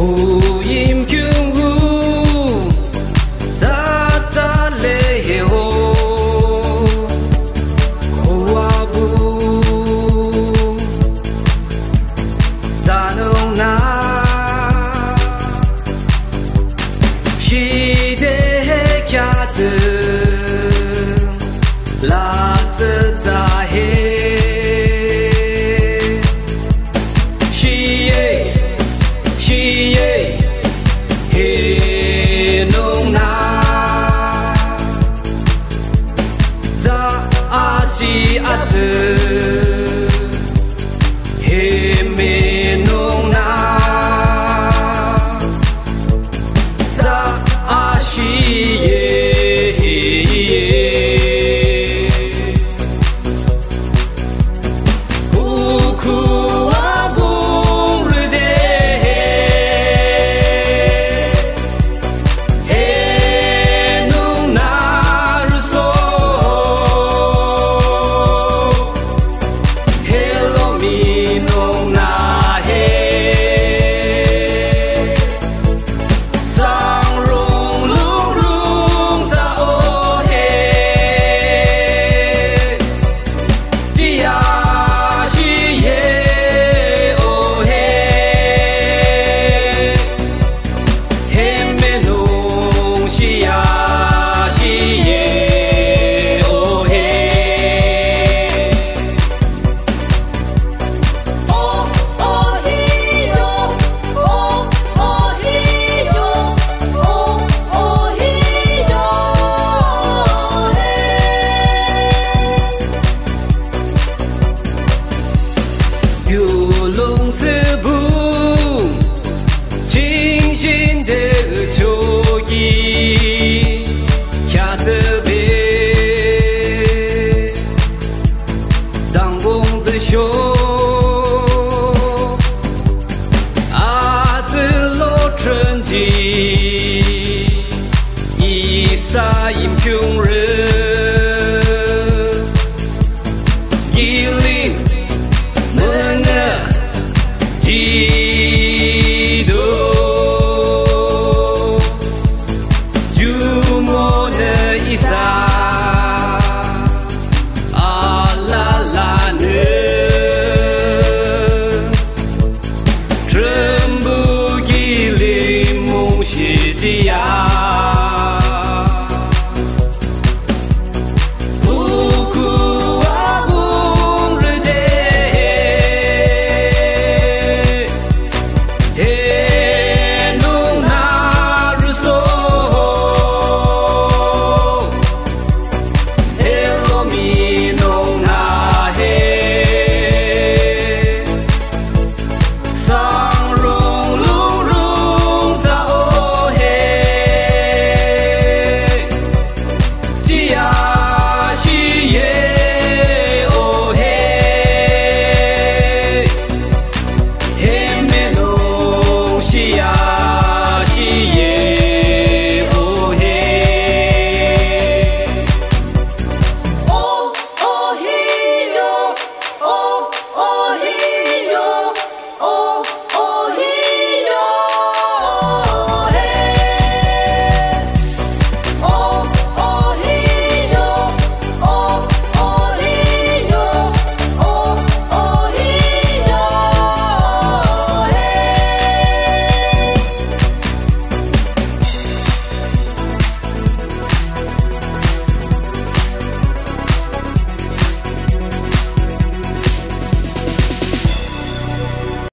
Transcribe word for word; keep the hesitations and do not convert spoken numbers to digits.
O yimkhiung u, tsa tsa le he o, o abuh, tsanung nü, shide he kheahsang, la tsü tsa he. Shiye, shiye, he nung nü, tsa aji atsü, he me nung nü, tsa ashiye. Ukhu abung rüde he, he nung nü rüso, he lomi nung nü he. Sang rung lung rung tsa o he. Jia shi ye o he. He me nung shia shi ye o he. Yulong tsübung, jingshinde choki, kya tsübe. Dangpung tüsho, atsü lo trenji, isa yim